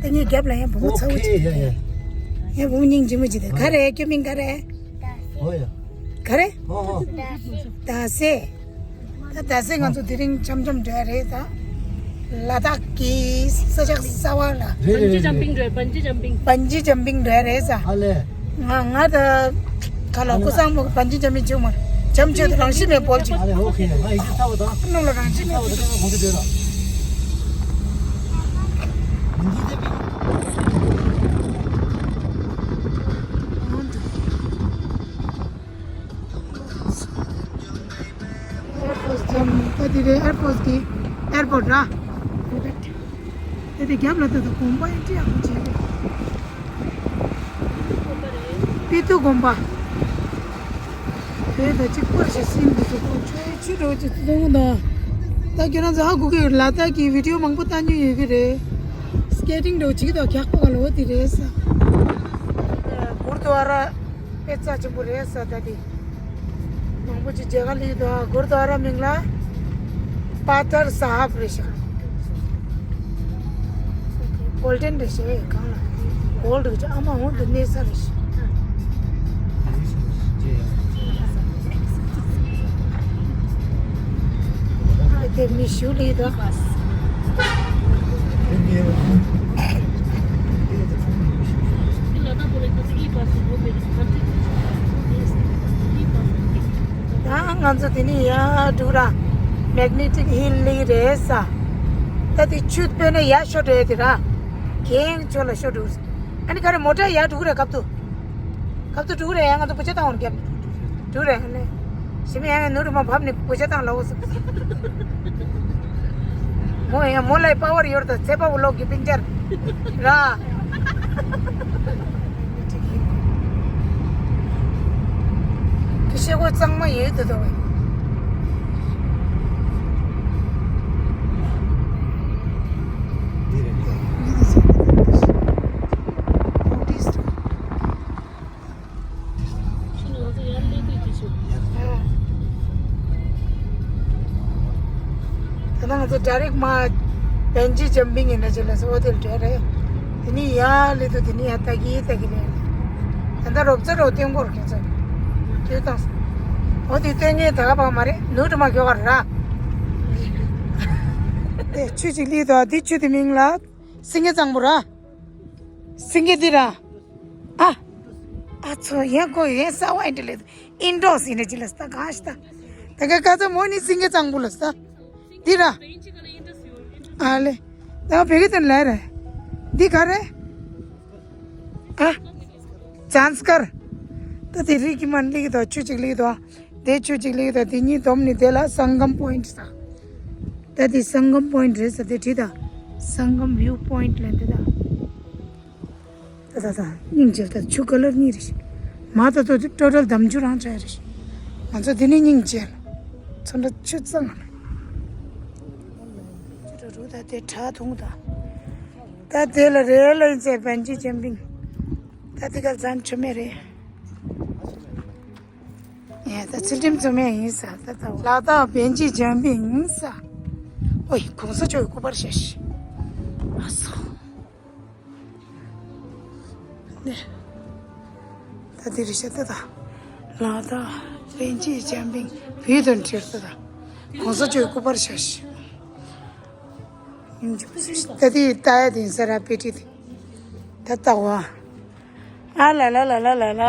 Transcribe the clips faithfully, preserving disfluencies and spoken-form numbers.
ད་ངའི་རྒྱབ་ལ་ཡང་བུ་མོ་ཚ་བོ་ཅིག་ཡ་ཡ། ཡང་བུ་མོ་སྙིང་རྗེ་མོ་ཅིག་དེ་ག་རེ་སྐྱོ་མིང་ག་རེ། ཨོ་ཡ། ག་རེ། ཨོ་ཨོ། ད་སེ། ད་ད་སེ་ང་ཚོ་དེ་རིང་འཆམ་འཆམ་འགྲོ་ཡ་རེད་ད། ལ་དྭགས་ཀྱི་ས་ཆ་གསར་པ་ལ། རེད་རེད་རེད། བན་ཇི་ཇམ་པིང་འགྲོ་ཡ། བན་ཇི་ཇམ་པིང་འགྲོ་ཡ་རེད་ས། ཨ་ལས། ང་ང་ད་ག་ལ་ཁོ་ཚང་མོ་བན་ཇི་ཇམ་པིང་བྱུང་མ། འཇམ་ཆེད་དུ་རང་ཤི་མེད་བོལ་ཅིག་ཨ་ལས། ཨོ་ཁེ། ང་ཡིག་ཚགས་པ་དང་། ནང་ལ་རང་ཤི་མེད་བོལ་ཅིག་ཨ་ལས། ཨོ་ཁེ། ཨེར་ཕོར་སི་ཙམ་ད་དེ་རེད། ཨེར་ཕོར་སི་གི་ཨེར་པོར་ཊི་ར། དེ་དེ་རྒྱབ་ལ་ད་ད་དགོན་པ་ཡིན་ཅི་ཡག་པོ་བྱས་རེད། པི་ཏུ་དགོན་པ། དེ་ད་གཅིག་པར་ཞིག་སིན་འདི་ཚོ་ཁོ་ཆོས་ཆུ་འགྲོ་ཅིག་ཚོང་དང་། ད་ཁྱོད་རང་ཚོ་ཧ་གོ་གི་ཡོད། ལ་དྭགས་ཀྱི་བི་ཌི་ཡོ་མང་པོ་ལྟ་མྱོང་ཡོད་ཀྱི་རེད། སི་ཀེ་ཊིང་འགྲོ་བྱེད་ཀྱི་འདུག་རྒྱག་པ་ག་ལ་འོ་དེ་རེད་ས། གུར་དུ་ཨ་ར། དཔེ་རྩ་ཆེན་པོ་རེད་ས་ད་དེ། མང་པོ་ཅིག་མཇལ་ཁ་སླེབས་འདུག་གུར་དུ་ཨ་ར་མིང་ལ་པ་ཐར་ས་ཧབ་རེད་ཤག་གོལ་ཌེན་རེད་ཤག་གང་ལ་གོལ་ཌི་གི་ཨ་མ་འོང་དུ་གནས་ས་རེད་ཤག་ཨ་དེ་མི་ཞུ་ལི་དང་། ད་ང་ཚོ་དེ་ནས་ཡར་འགྲོ་ར། མེག་ནེ་ཊིག་ཧིལ་ལི་རེད་ས། ད་དེ་ཆུ་དཔེར་ན་ཡར་ཤོར་འགྲོ་ཡ་དེ་ར། གན་ཕྱོགས་ལ་ཤོར་འགྲོ། ཨ་ནི་ག་རེ་མོ་ཊ་ཡར་འགྲོ་གི་རེད་སྐབས་དུ། སྐབས་དུ་འགྲོ་གི་རེད། ཡང་ང་ཚོ་བུ་ཆ་བཏང་བར་རྒྱབ། འགྲོ་རེད་ཨ་ནི། ཞི་མི་ཡང་ནུ་རུ་མ་བབ་ནི་བུ་ཆ་བཏང་ལ་འོ་སོ། མོ་ཡང་མོ་ལ་པ་ཝར་ཡོད་ད་ཚེ་པ་བུ་ལོག་གི་པིན་ཅར། ར། དེ་ཤེས་དགོས་གཙང་མ་ཡོད་དུ་དོ། ད་ང་ཚོ་ཌའི་རེག་མ་བན་ཇི་ཇམ་པིང་ཡིན་ན་ཅི་ལ་སོ་དེ་ལ་འདྲ་རེད། དེ་ནི་ཡ་ལི་དུ་དེ་ནི་ཡ་ལྟ་གི་ལྟ་གི་རེད། ད་ལྟ་རོབ་ཙེ་རོ་སྟོན་གོར་ཁྱེད་ཚོ་དུས་དང་། འོ་དེ་སྟོན་ངེས་ད་ག་པ་མ་རེད། ནུ་དུ་མ་ཁྱོ་གར་ར། དེ་ཆུ་ཅིག་ལི་དུ་དེ་ཆུ་དེ་མིང་ལ་སིང་གེ་གཙང་པོ་ར། སིང་གེ་དེ་ར། ཨ། ཨ་ཚོ་ཡན་ཀོ་ཡན་ས་བ་ཨིན་ཏི་ལེ། ཨིན་ཌོ་སི་ནི་ཅི་ལ་སྟ་གང་ཤི་ཏ། ད་ག་ག་ཚོ་མོ་ནི་སིང་གེ་གཙང་པོ་ལ་སྟ། འདི་ར། ཨ་ལེ། ད་བེ་གི་དོན་ལ་ར། འདི་ག་རེ། ཨ། ཛཱན་སི་ཀར། ད་དེ་རིག་གི་མན་ལིག་དོ་ཆུ་ཅིག་ལིག་དོ། དེ་ཆུ་ཅིག་ལིག་དོ་དེ་གཉིས་སྡོམ་ནི་དེ་ལ་སང་གམ་པོ་ཨིན་ཊི་ས། ད་དེ་སང་གམ་པོ་ཨིན་ཊི་རེད་ས་དེ་བྲིས་ད། སང་གམ་བིའུ་པོ་ཨིན་ཊི་ལ་འདི་ད། ད་ད་ད་སྙིང་རྗེ། ད་ཆུ་ཀ་ལར་གཉིས་རེད། མ་ད་ད་ཊོ་ཊལ་འདམ་ཆུ་རང་ཆགས་རེད། ང་ཚོ་འདི་ནས་སྙིང་རྗེ་ལ། ཚོན་ཁྲ་ཆུ་གཙང་ལ། ཆུ་ད་རུ་ད་དེ་ཁྲག་འཐུང་ད། ད་དེ་ལ་རེད་ལ་ཡིན་ཚེ་བན་ཇི་ཇམ་པིང་། ད་དེ་ག་ཛན་ཆུ་མེད་རེད། ཡ་ད་ཚུལ་ཁྲིམས་ཚོ་མེད་ཡིན་ས་ད་ད་ལ་ད་བན་ཇི་ཇམ་པིང་ཡིན་ས། ཨོ་ཡ་གོང་ས་མཆོག་གི་སྐུ་པར་ཤ་ཤི། ཨ་སོ། ནས། ད་དེ་རི་ཤ་ད་ད། ལ་ད་བན་ཇི་ཇམ་པིང་བོད་དོན་ཁྲིར་ད་ད། གོང་ས་མཆོག་སྐུ་པར་ཤ་ཤི། ད་དེ་ད་ཡ་དེ་ས་ར་པེ་ཏི་དེ། ད་ད་བ། ཨ་ལ་ལ་ལ་ལ་ལ་ལ།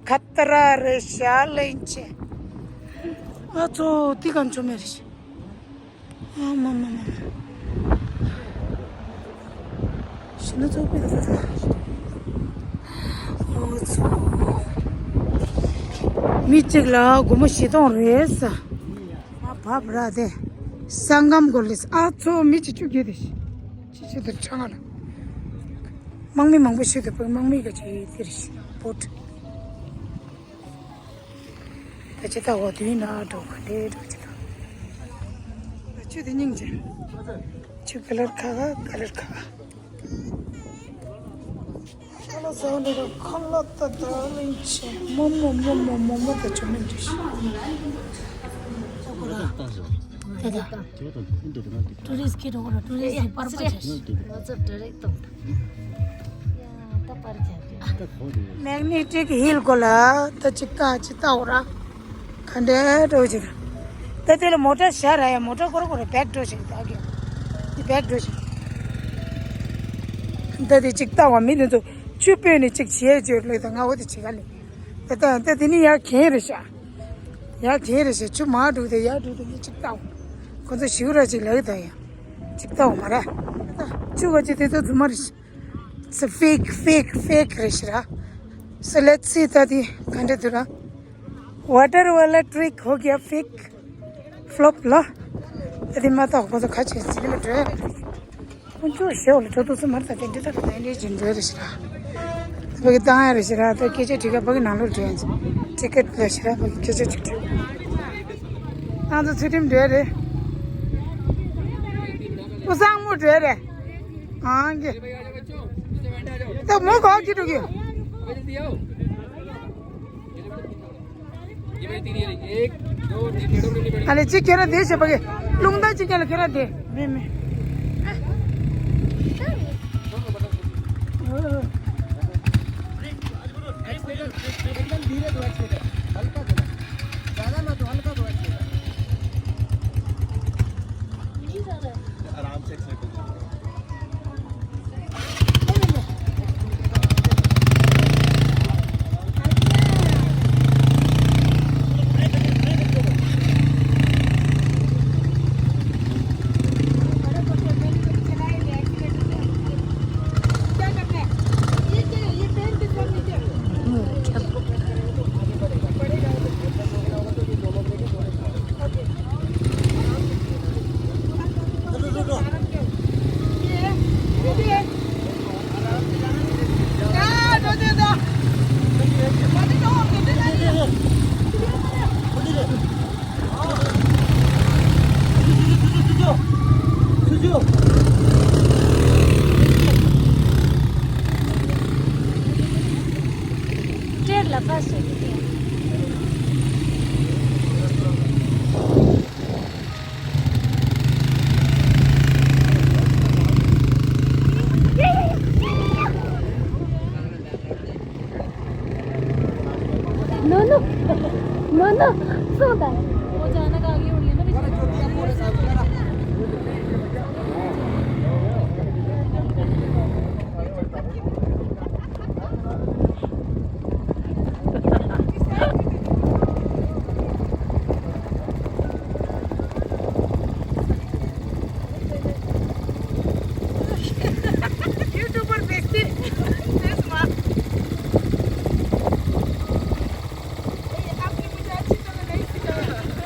ཁ་ཏ་ར་རེ་ཤ་ལེན་ཆེ། ཨ་ཚོ་ཏི་གམ་ཆོ་མེ་རེ་ཤ། ཨ་མ་མ་མ། ཤི་ན་ཚོགས་པའི་ཚོགས། ཨོ་ཚོ། མི་གཅིག་ལ་སྒོར་མོ་བཞི་སྟོང་རེད་ས། ཨ་བབ་ར་དེ། སང་གམ་གོ་ལེ་ས། ཨ་ཚོ་མི་གཅིག་བཅུ་བརྒྱད་དེ། ཅི་བྱེད་དུ་ཆང་ལ། དམག་མི་མང་པོ་ཤི་དུ་དམག་མི་ག་ཅི་དེ་རེད་ཤི་བོད། ད་ཅི་ད་འོ་དུས་ན་འགྲོ་ག་འདྲེ་འགྲོ་ཅི་ད། ད་ཆུ་དེ་སྙིང་རྗེ། ཆུ་ཀ་ལར་ཁ་ཁ་ཀ་ལར་ཁ་ཁ། ཁ་ལ་ཟ་འདྲེ་ར་ཁ་ལ་ད་ད་རིང་ཆེ་མོ་མོ་མོ་མོ་མོ་མོ་ད་ཆུ་མིན་འདྲེ་ཤི། ད་གོ་ར། དེ་དང་། ཊུ་རི་སི་ཊི་སྐད་འགྲོ་གོ་ར། ཊུ་རི་སི་ཊི་པར་པ་བྱ་ཞིག་ང་ཚོ་ཊུ་རི་སི་ཊི་ཡ་ད་པར་བྱ་ཞིག་མེག་ནེ་ཊིག་ཧིལ་གོ་ལ་ད་ཅིག་ཀ་ཅིག་ལྟ་འོ་ར། ག་འདྲ་འགྲོ་ཅིག་ད་དེ་ལ་མོ་ཊ་བཞག་ར་ཡ། མོ་ཊ་སྐོར་སྐོར་བེག་འགྲོ་ཞིག་ད་གི་འདི་བེག་འགྲོ་ཞིག་ད་དེ་ཅིག་ལྟ་བ་མི་དེ་ཚོ་ཆུ་སྤོས་ནས་ཅིག་བྱས་བྱོས་ལེ། ད་ང་འོ་དེ་བྱེད་ག་ལེ། ད་ད་ད་དེ་ནི་ཡ་གན་རེད་ཤག་ཡར་གྱེས་རེ་བྱས། ཆུ་མར་འགྲོ་དེ་ཡར་འགྲོ་དེ་ངས་ཅིག་ལྟའོ། ཁོ་ཚོ་ཞིག་ར་ཅིག་ལེགས་ད་ཡ། ཅིག་ལྟའོ་མ་ར། ཆུ་ག་ཅིག་དེ་ཚོ་རྫུན་མ་རེད། It's a fake, fake, fake རེད་ཤི་ར། So let's see ད་དེ་ག་འདྲ་འདུག་ར། Water wala trick ho gaya, fake flop ལ། ད་དེ་མ་ཐག་ཁོ་ཚོ་ཁ་ཆེ་ཟིག་ལ་འགྲོ་ཡ། ཁོང་ཚོ་ཞེའོ་ལ་ཁྲོ་ཐུག་སུ་མར་ད་དེ་འདྲི་ད་ག་ད་འདྲི་ཇིན་འགྲོ་རེ་ཞི་ར། བ་གི་བཏང་ཡ་རེ་ཞི་ར། ད་སྐད་ཆ་དྲི་ག་བ་གི་ནང་ལོགས་འགྲོ་ཡ། ཊི་ཀེ་ཊི་ལ་ཞི་ར། བ་གི་སྐད་ཆ་ཅིག་དྲི། ང་ཚོ་ཚུལ་ཁྲིམས་འགྲོ་རེ། ཨུ་སང་མོ་འགྲོ་རེ། ཨང་གི་ད་མོ་ག་གི་འགྲོ་གི། ཨ་ལེ་ཅིག་ཁྱེར་ར་དེ་བྱེད་པ་གི། རླུང་རྟ་ཅིག་ཁྱེར་ལ་ཁྱེར་ར་དེ། མེ་མེ། एकदम धीरे दो एक्सीटर, हल्का दो, ज्यादा ना दो, हल्का दो एक्सीटर। आराम से एक्सीटर। སྤྲེལ་ལ་པ་སོ་དེ། ནོ་ནོ། ནོ་ནོ། སོང་ད། YouTuber bestie. This one. ये आपकी मुझे अच्छी तरह नहीं सिखाया।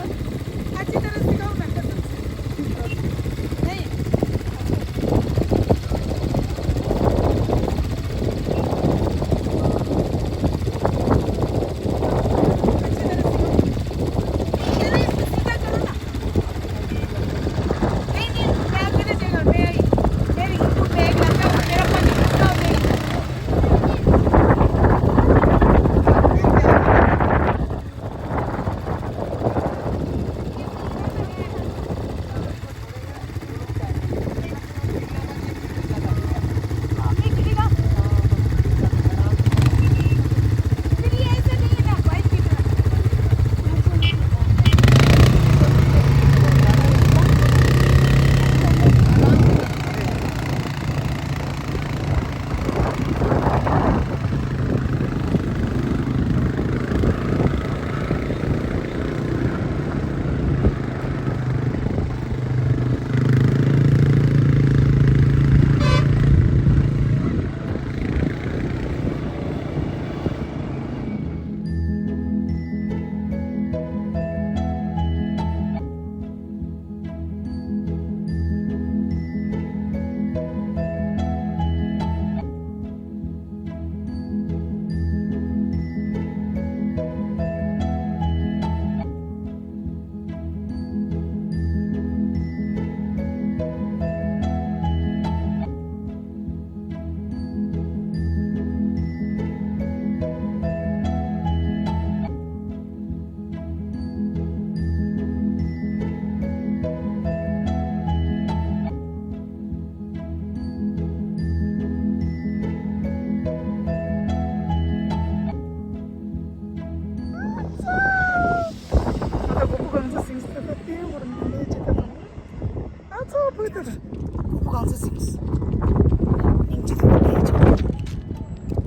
སྙིང་རྗེ་དང་ལས་ཆོག་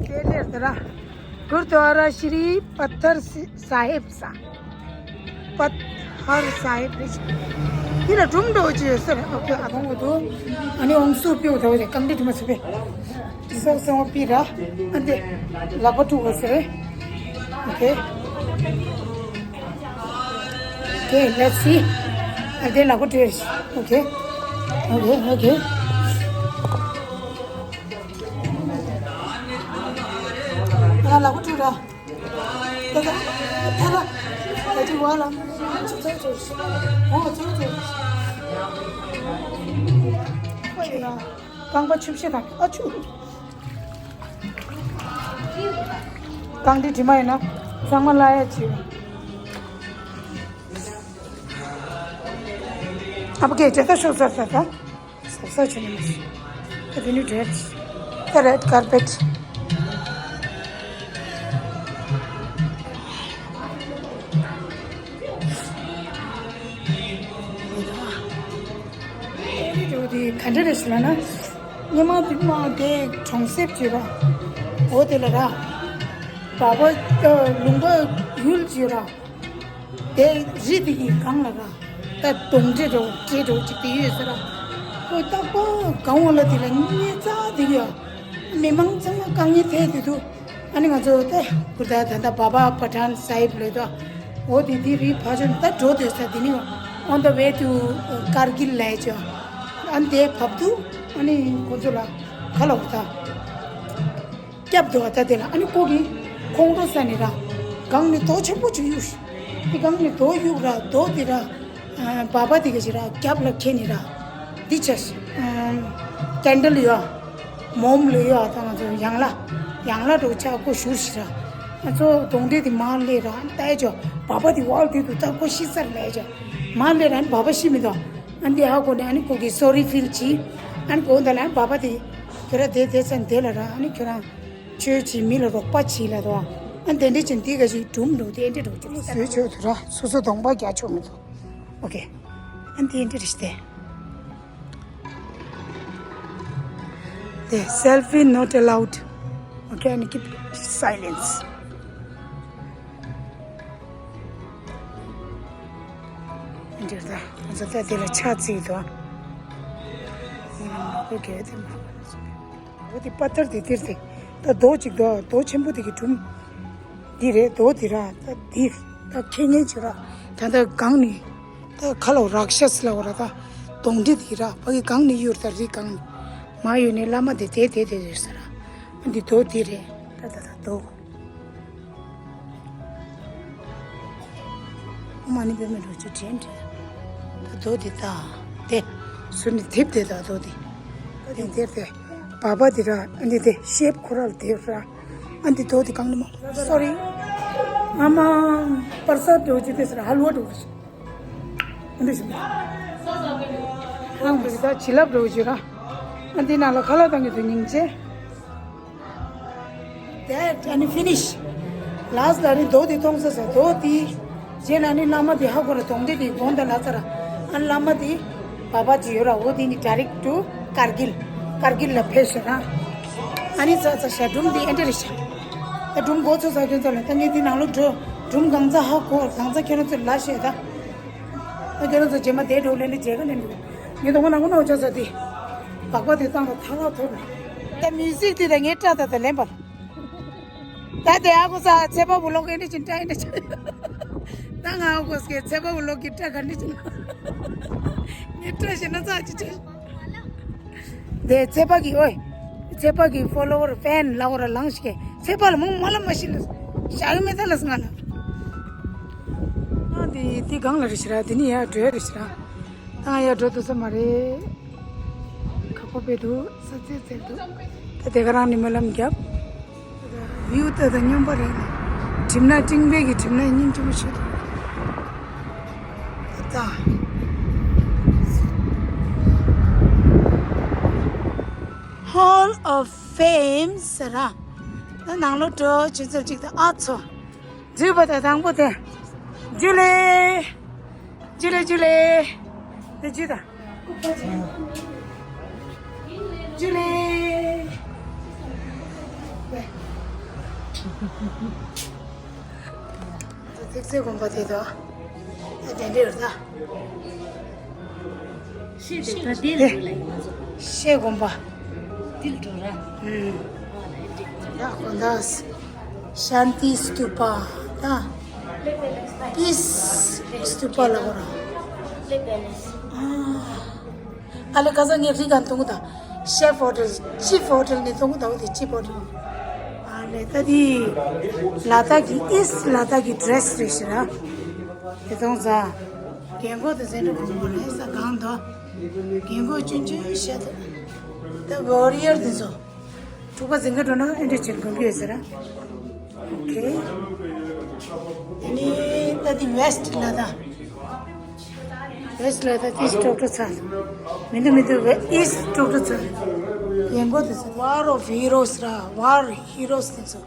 དེ་ལེར་དེ་ར། གུར་དུ་ཨ་ར་ཤི་རི་པ་ཐར་སི་ས་ཧེབ་ས། པ་ཐར་ས་ཧེབ་རེད། འདི་ལ་སྒྲུང་འགྲོ་ཅི་ཡོད་ཟེར། ཨོ་ཁེ། ཨ་ཐོང་གོ་དུ། ཨ་ནི་འོང་སུ་པིའུ་དོ་རེ་གང་འདྲི་དུ་མ་སུ་པེ། སོག་སོང་པི་ར། ཨ་འདི་ལག་པ་ཐུག་གོ་ཟེར། ཨོ་ཁེ། Okay, let's see. ཨ་འདི་ལག་པ་ཐུག་ཨོ་ཁེ། ཨོ་ཁེ། ཨོ་ཁེ། ཨ་ལག་པ་ཐུག་ར། ད་ད་ད་ད་ད་ཅི་བ་ལ། ཅི་ཚོད་ཚོད། ཨོ་ཚོད་ཚོད། ཁོ་ཡིན་ན་རྐང་པ་ཆུ་བཤད་དང་ཨ་ཆུ། རྐང་འདི་དྲི་མ་ཡིན་ན་ཚང་མ་ལ་ཡ་ཆེ། ཨ་ཕ་གི་ཇེ་ད་ཤོག་ཟེར་ཟེར་ད། ཟབ་ཟབ་བྱུང་ནས། ད་དེ་ནི་ཌེ་རེད། ད་རེད་ཀར་པེཊ། ཨོ་དེ་ག་འདྲ་རེད་ཟེར་ན། སྔོན་མ་དེ་མ་དེ་གྲོང་གསེབ་ཅིག་ར། འོ་དེ་ལ་ར། བ་བ་ལུང་པ་ཡུལ་ཅིག་ར། དེ་རི་དེ་གི་སྒང་ལ་ར། ད་གདོང་འདྲེ་འདྲ་བོ་འདྲེ་འདྲ་བོ་ཅིག་དེ་ཡོད་ཟེར་ར། ཁོ་རྟག་པར་སྒང་འོག་ལ་དེ་ལ་གཉེར་རྩ་དེ་གི་ཡ། མི་མང་ཚང་མ་དཀའ་ངལ་འཕྲད་དེ་འདུག་ཨ་ནི་ང་ཚོ་ད་གུར་ད་ད་ད་བ་བ་པ་ཐན་སཱ་ཧིབ་ལོས་དོ། འོ་དེ་དེ་རི་ཕ་ཆོན་ད་འགྲོ་དེ་ས་དེ་ནི། On the way to Kargil ལས་ཅོ། ཨ་ནི་དེ་བབ་དུ་ཨ་ནི་ཁོ་ཚོ་ལ་ཁ་ལོ་ད། སྐྱབས་འདུག་ད་དེ་ལ་ཨ་ནི་ཁོ་གིས་ཁོང་ཁྲོ་ཟ་ནི་ར། སྒང་ནས་རྡོ་ཆེན་པོ་ཅིག་གཡུགས། དེ་སྒང་ནས་རྡོ་གཡུགས་ར་རྡོ་དེ་ར། བ་བ་དེ་ག་ཞིག་ར་རྒྱབ་ལ་འཁྱེར་ནི་ར། འདི་ཆ་ཤི། ཀེན་ཌལ་ཡོད། མོམ་ལོས་ཡོད་ད་ང་ཚོ་ཡང་ལ། ཡང་ལ་འགྲོ་ཆ་ཁོ་ཞུར་ཞིག་ར། ང་ཚོ་གདོང་འདྲེ་དེ་མར་སླེབས་ར་ལྟ་ཡ་ཅོ། བ་བ་དེ་ཝལ་དེ་དུ་ད་ཁོ་ཤི་སར་ལས་ཅོ། མར་སླེབས་ར་ཨ་ནི་བ་བ་ཤི་མི་དོ། ཨ་ནི་དེ་ཧ་གོ་ནས་ཨ་ནི་ཁོ་གིས་སོ་རི་ཕིལ་བྱས། ཨ་ནི་གོ་ད་ལ་ཨ་ནི་བ་བ་དེ། ཁྱོད་ར་དེ་དེ་ཚན་དེ་ལ་ར་ཨ་ནི་ཁྱོད་རང་། ཆོས་ཀྱིས་མི་ལ་རོགས་པ་བྱེད་ལ་དོ། ཨ་དེ་འདྲ་ཅན་དེ་ག་ཞིག་སྒྲུང་འདུག་དེ་འདྲ་འགྲོ་ཆོག་བཟོས་ཆོག་ཏུ་ར་སོ་སོ་གདོང་པ་རྒྱག་ཆོག་མི་འདུག་ཨོ་ཁེ། ཨ་དེ་འདྲ་རེད་དེ། དེ་selfie not allowed. Okay, and keep silence. འདིར་ད་ང་ཚོ་ད་དེ་ལ་ཆ་བརྩིས་དོ། ཨོ་ཁེ། དེ་མ། འོ་དེ་པ་ཐར་དེ་དེར་དེ། ད་རྡོ་གཅིག་དོ། རྡོ་ཆེན་པོ་དེ་གི་གྲུམ། འདི་རེད་རྡོ་དེ་ར་ད་འདི། ད་ཁེ་ཉེན་ཅིག་ར། ད་ད་གང་ནི། ད་ཁ་ལོ་རག་ཤ་སི་ལ་བ་ར་ད། གདོང་འདྲེ་དེ་ར་ཕ་གི་གང་ནི་ཡུར་ད་རི་གང་ནི། མ་ཡུ་ནི་བླ་མ་དེ་དེ་དེ་དེ་ཡོད་ས་ར། འདི་རྡོ་དེ་རེད། ད་ད་ད་རྡོ། མ་ཎི་པདྨ་འབྲུག་ཆུ་དྲན་དྲན། ད་རྡོ་དེ་ད་དེ། ཟུར་ནས་དེབ་དེ་ད་རྡོ་དེ། དེ་དེར་དེ། བ་བ་དེ་ར་ཨ་འདི་དེ་ཤེབ་ཁོ་ར་ལ་དེ་ར། ཨ་འདི་རྡོ་དེ་གང་ནི་མ། སོ་རི། ཨ་མ། པར་ས་འགྲོ་རྒྱུ་དེ་ཟེར་ཧ་ལུ་བ་འགྲོ་རྒྱུ། ཨ་འདི་ཟེར། ཧང་བི་ད་བྱིན་རླབས་འགྲོ་རྒྱུ་ར། ཨ་འདི་ནང་ལ་ཁ་ལག་བཏང་གི་འདུག་སྙིང་རྗེ། That and finish. Last ལ་ནི་རྡོ་དེ་མཐོང་ས་ས་རྡོ་དེ། རྗེས་ལ་ནི་བླ་མ་དེ་ཧ་གོ་ར་གདོང་འདྲེ་དེ་དགོངས་དག་ལ་ཚར་ར། ཨ་བླ་མ་དེ་བ་བ་ཅི་ཡོད་ར་འོ་དེ་ནི་direct to Kargil. Kargil ལ་ཕེབས་ཤག་ར། ཨ་ནི་ཚ་ཚ་ཤ་སྒྲུང་དེ་ཨེ་འདྲ་རེད་ཤག་ད་སྒྲུང་འགོ་ཚུགས་ས་ཁྱོད་ཚོ་ལ་ད་ངས་དེ་ནང་ལོགས་འགྲོ། སྒྲུང་གང་ཚ་ཧ་གོ་གང་ཚ་ཁྱོད་རང་ཚོ་ལ་བཤད་ད། ད་ཁྱོད་རང་ཚོ་རྗེས་མ་དེ་འགྲོ་ལེན་དེ་རྗེས་ཀ་ལེན་འགྲོ། ངས་དོ་མ་ནང་གོ་ནོ་ཆ་ས་དེ། བག་པ་དེ་བཏང་ལ་ཐག་ལ་ཐོར་ར། ད་མིའུ་ཟིག་དེ་ད་ངས་སྐྲ་ད་ད་ལེན་པར། ད་དེ་ཨ་ཁུ་ས་ཚེ་པ་བུ་ལོག་གི་འདྲ་ཅིག་སྐྲ་ཡིན་འདྲ་ཅིག་ད་ང་ཨ་ཁུ་སྐད་ཚེ་པ་བུ་ལོག་གི་སྐྲ་ག་འདྲ་ཅིག་ངའི་སྐྲ་ཞིག་ན་ཚ་ཅིག་ཅིག་དེ་ཚེ་པ་གི་ཨོའི། ཚེ་པ་གི་ཕོ་ལོ་ཝར་ཕེན་ལ་འོ་ར་ལངས་ཤིག་ཚེ་པ་ལ་མོ་མ་ལ་མ་ཤི་ལ། ཤ་གི་མེ་ད་ལ་སྔ་ལ། ཨ་དེ་དེ་གང་ལ་རེ་ཞིག་ར་དེ་ནི་ཡ་འགྲོ་ཡ་རེ་ཞིག་ར། ད་ང་ཡར་འགྲོ་ཐུབ་ས་མ་རེད། ཁག་པོ་དཔེ་འདུག་ས་ཚིགས་ཚེར་འདུག་ད་དེ་ག་རང་ནི་སྨོན་ལམ་བརྒྱབ། བིའུ་ལྟ་དང་སྙོམས་པ་རེད། གྲིབ་ནག་སྤྲིན་པའི་གི་གྲིབ་ནག་སྙིང་རྗེ་པོ་ཞིག་འདུག་ད། Hall of Fame ཟེར་ར། ད་ནང་ལོགས་འགྲོ་ཆུ་ཚོད་གཅིག་དང་ཨ་ཚོ། འཛུལ་བ་དང་དང་པོ་དེ། འཇུ་ལེ། འཇུ་ལེ་འཇུ་ལེ། དེ་འཇུ་དང་། ཇུ་ལེ། ཐེག་ཚེ་དགོན་པ་དེ་དང་། ད་དེ་འདྲས་རེད་ད། ཤེས་དེ་ད་དེ་ལ་ལ་ཡིན་ན་ཟོ། ཤེས་དགོན་པ། དེ་ལ་འགྲོ་ར། ཨུམ། ད་དགོན་བདག་ཤཱན་ཏི་སྟུ་པ་ད། པིས་སྟུ་པ་ལ་གོ་ར། ཨ། ཨ་ལེ་ཁ་སང་ངས་རི་གང་གཏོང་གི་དང་། ཤེཕ་ཧོ་ཊེལ་ཅིཕ་ཧོ་ཊེལ་ནས་གཏོང་གི་དང་། འོ་དེ་ཅིཕ་ཧོ་ཊེལ། ཨ་ལེ་ད་དེ་ལ་དྭགས་ཀྱི་ཨིསཊ་ལ་དྭགས་ཀྱི་ཌི་རེ་སི་རེད་ཤག་ར། དེ་གཏོང་ཙང་རྒན་གོག་དེ་ཟེར་འགྲོ་གོ་མོ་རེད་ས་གང་དོ། རྒན་གོག་ཆུང་ཆུང་ཤ་དེ། ད་ཝོ་རི་ཡར་དེ་ཚོ། འཁྲུག་པ་ཟིན་ག་འགྲོ་ན་ཨེ་འདྲ་བྱེད་དགོས་ཀྱི་ཡོད་ཟེར་ར། ཨོ་ཁེ། དེ་ནས་ད་དེ་ཝེ་སི་ཊི་ལ་དྭགས། ཝེ་སི་ཊི་ལ་དྭགས་ཨིསཊ་ཊོག་ཊར་ཚར། མི་འདུག་མི་འདུག་ཝེ་ཨིསཊ་ཊོག་ཊར་ཚར། ཡན་གོ་དེ་ཚོ་ཝར་ཨོཕ་ཧི་རོ་སི་ར། ཝར་ཧི་རོ་སི་དེ་ཚོ།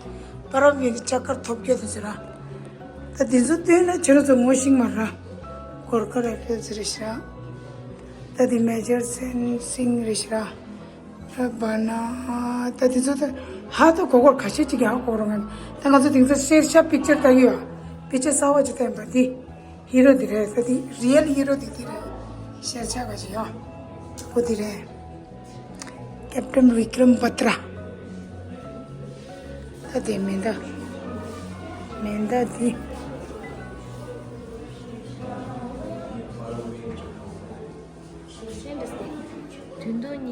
པ་ར་མི་གི་ལྕགས་མཁར་ཐོབ་རྒྱུ་དེ་ཚོ་ར། ད་དེ་ཚོ་བལྟས་ན་ཁྱེད་རང་ཚོ་ངོ་ཤེས་མ་ར། གོར་ཁ་ར་ཕེལ་ཚེ་རེད་ཤག་ད་དེ་མེ་ཇར་སེན་སིང་རེད་ཤག་ད་བ་ན། ད་དེ་ཚོ་ད་ཧ་ད་གོ་གོར་ཁ་ཤས་ཅིག་ཡང་གོ་རོགས་ངན། ད་ང་ཚོ་དེང་སང་ཤེར་ཤ་པིག་ཅར་ལྟ་གི་ཡོད། པིག་ཅར་གསར་བ་ཅིག་བསྟན་པ་འདི། ཧི་རོ་འདི་རེད། ད་འདི་རི་ཡལ་ཧི་རོ་འདི་འདི་རེད། ཤེར་ཤ་ག་ཅིག་ཡོད། ཨོ་འདི་རེད། ཀེབ་ཊན་བི་ཀྲམ་བྷ་ཏྲ། ད་དེ་མེ་མདའ། མེ་མདའ་འདི།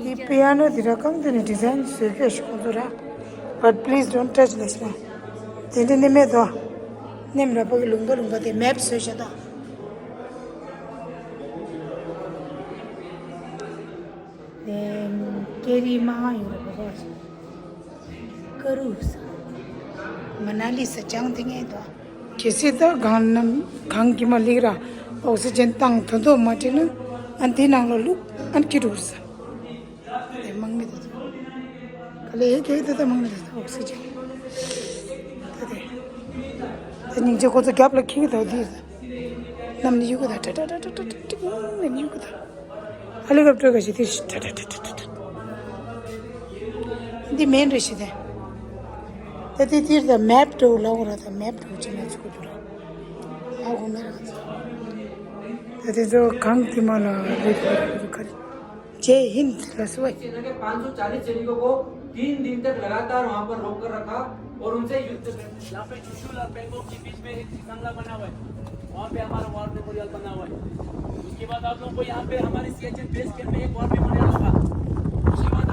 དེ་པི་ཡ་ནོ་དེ་ར་གང་དེ་ནས་ཌི་ཛའིན་བཟོས་ཀྱི་ཞིག་ཁོང་ཚོ་ར། But please don't touch this one. དེ་འདྲ་ནི་མེད་དོ། ནེམ་ར་པ་གི་ལུང་པ་ལུང་པ་དེ་མེབ་བཟོས་བཞག་དོ། དེ་ཀེ་རི་མང་ཡོད་ར་པ་ག་ཀ་རུ་ས། མ་ན་ལི་ས་ཅང་དེ་ངེས་དོ། གལ་སྲིད་ད་གངས་རྣམས་གངས་ཀྱི་མ་ལིག་ར་ཨོག་སི་ཇན་བཏང་དོན་དོ་མ་བྲིས་ན་ཨ་འདི་ནང་ལ་བླུག་ཨ་ཁྱི་འགྲོ་ས། དེ་དམག་མི་དེ་ཚོ། ག་ལེ་ཧེ་ཁེ་ད་ད་དམག་མི་དེ་ཚོ་ཨོག་སི་ཇན། ད་དེ། ད་སྙིང་རྗེ་ཁོ་ཚོ་རྒྱབ་ལ་ཁྱི་གི་ད་དེ། གནམ་ནས་གཡུག་གི་ད་ཏྲ་ཏྲ་ཏྲ་ཏྲ་ཏྲ་ཏྲ་གནམ་ནས་གཡུག་གི་ད། ཧེ་ལི་ཀོབ་ཊར་ག་ཞིག་དེ་ཞིག་ཏྲ་ཏྲ་ཏྲ་ཏྲ་ཏྲ། འདི་མེན་རེ་ཞིག་དེ། ད་དེ་དེར་ད་མེབ་འགྲོ་ལ་འོ་ར་ད་མེབ་འགྲོ་ཅི་ན་ཚུགས་འགྲོ་ར། ཨ་ཧོ་མེ་ར་ང་ཚོ། ད་དེ་ཚོ་གངས་ཀྱི་མ་ལ་ལུས་ཐུབ་ར་ཁ་རེ། जय हिंद लसवई। लगे पाँच सौ चालीस सैनिकों को तीन दिन तक लगातार वहां पर रोक कर रखा और उनसे युद्ध करने। यहाँ पे चुशुल और पेंगोंग के बीच में एक सिंगला बना हुआ है, वहाँ पे हमारा वॉर मेमोरियल बना हुआ है। उसके बाद आप लोगों को यहाँ पे हमारे सीएचएन बेस कैंप में एक वॉर मेमोरियल होगा। उसके बाद